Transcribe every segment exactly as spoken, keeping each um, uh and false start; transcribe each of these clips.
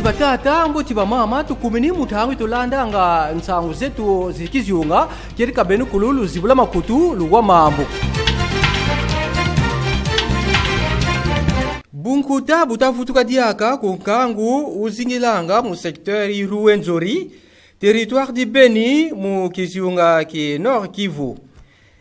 Batata, mbote, bamama, tukumini mu ntangu yi tulandanga nsangu zetu zi kizunga. Kieleka benu kulu luzibula makutu, luwa mambu. Bunkuta buta vutuka diaka ku nkangu uzingilanga mu secteur yi Rwenzori, territoire di Beni, mu kizunga ki Nord-Kivu.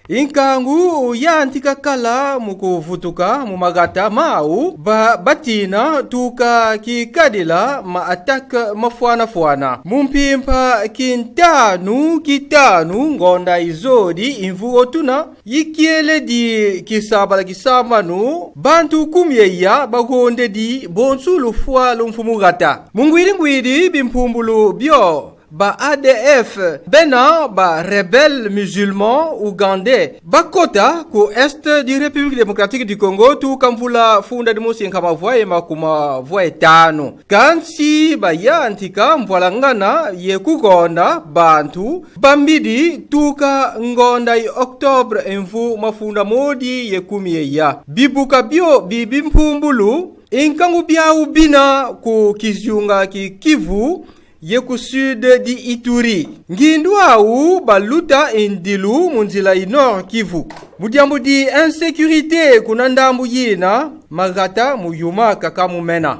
I nkangu yantika kala mu kuvutuka mu magata mau, ba, batina tuka kikadila ma attaque mafwana fwana. Mu mpimpa ki ntanu, ki tanu ngonda yi zodi, i mvu wo tuna, yi kieledi kisabala ki sambanu, bantu kumi ye ya bagondedi bonso lufwa lu mfumu gata. Mu ngwidi ngwidi bimpumbulu bio ba A D F, bena ba rebelles musulmans ougandais, bakota ku est di République Démocratique du Congo tuka mvula funda dimosi nkama vwa ye makuma vwa ye tanu. Kansi bayantika mvwalangana ye kugonda bantu bambidi tuka ngonda yi octobre mvu mafunda modi ye kumi ye ya. Bibuka bio bi bimpumbulu, i nkangu biau bina ku kizunga ki Kivu, ye ku sud di Ituri. Ngindu au baluta i ndilu mu nzila yi Nord-Kivu. Mu diambu di insécurité kuna ndambu yina, magata mu yuma kaka mu mena.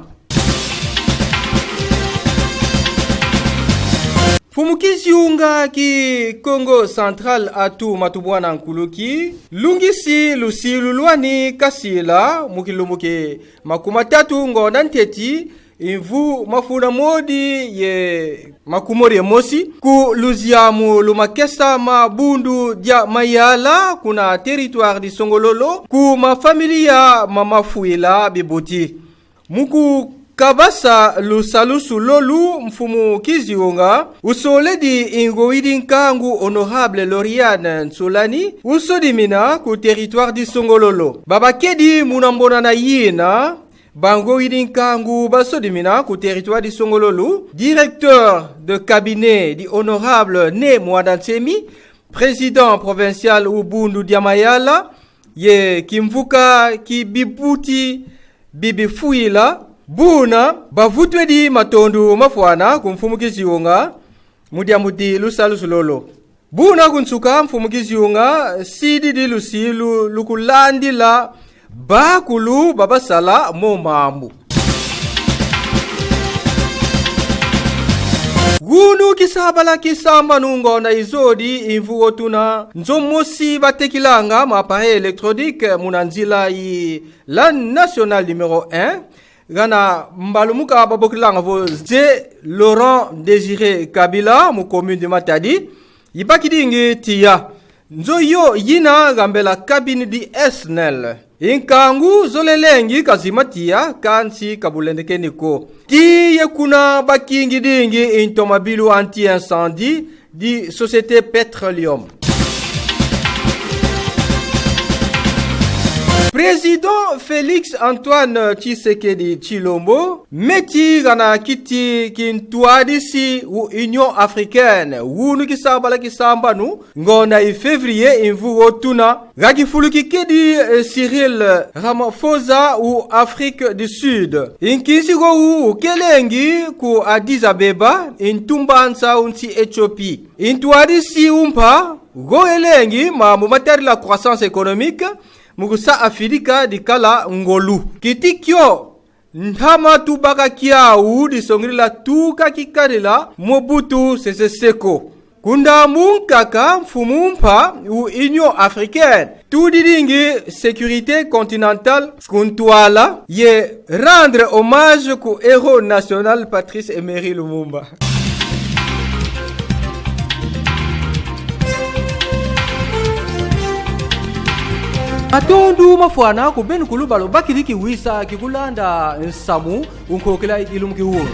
Mfumu kizunga ki Kongo Central Atou Matubuana Nkuluki lungisi lusilu lwani kasila mu kilumbu ki makuma tatu ngonda nteti, i mvu mafunda modi ye makuma modi ye mosi, ku luziamu lu makesa ma Bundu dia Mayala, kuna territoire di Songololo, ku mafamilia ma mafwila bibuti. Mu kukabasa lusalusu lolu, mfumu kizunga usoledi i ngoyidi nkangu honorable Lauriane Nsolani, usodimina ku territoire di Songololo. Ba bakedi muna mbonana yina, ba ngoyidi nkangu basodimina ku territoire di Songololo, directeur de cabinet di honorable Ne Muanda Nsemi, président provincial u Bundu dia Mayala, ye kimvuka ki bibuti bi bifwila, buna bavutwedi matondo mafwana ku mfumu kizunga mu diambu di lusalusu lolo. Buna ku nsuka, mfumu kizunga sididi lusilu lu kulandila bakulu ba basala mo mambu. Gunu kisabala ki sambanu ngonda yi zodi, i mvu wo tuna, nzo mosi batekilanga ma appareil électronique muna nzila yi la nationale numéro un, gana mbalumuka babokilanga vo Ze Laurent Désiré Kabila, mu commune de Matadi, yi bakidingi tiya. Nzo yo yina gambela cabine di SNEL. I nkangu zolelengi kazima tiya, kansi ka bulendekeni ko. Tii ye kuna bakingidingi i ntomabilu anti-incendie di société Petroleum. Président Félix Antoine Tshisekedi Tshilombo meti gana kiti ki ntwadisi u Union Africaine, wunu kisabala ki sambanu ngonda yi février i mvu wo tuna, ga kifulu kikedi, eh, Cyril Ramaphosa u Afrique du Sud. I nkinsi gowu ukelengi ku Addis Abeba, i ntumbansa u nsi Éthiopie. I ntwadisi umpa go elengi mambu matadila croissance économique mu kusa Afirika dikala ngolu. Kiti kio ntama tubaka kiau disongidila tuka kikadila Mobutu Sese Seko. Ku ndambu nkaka, mfumu mpa u Union Africaine tudidingi sécurité continentale ku ntwala ye rendre hommage ku héros national Patrice Emery Lumumba. Matondo mafwana ku beno kulu ba lubakidi kiwisa ki kulanda nsamu u nkokila yi lumbu ki wunu.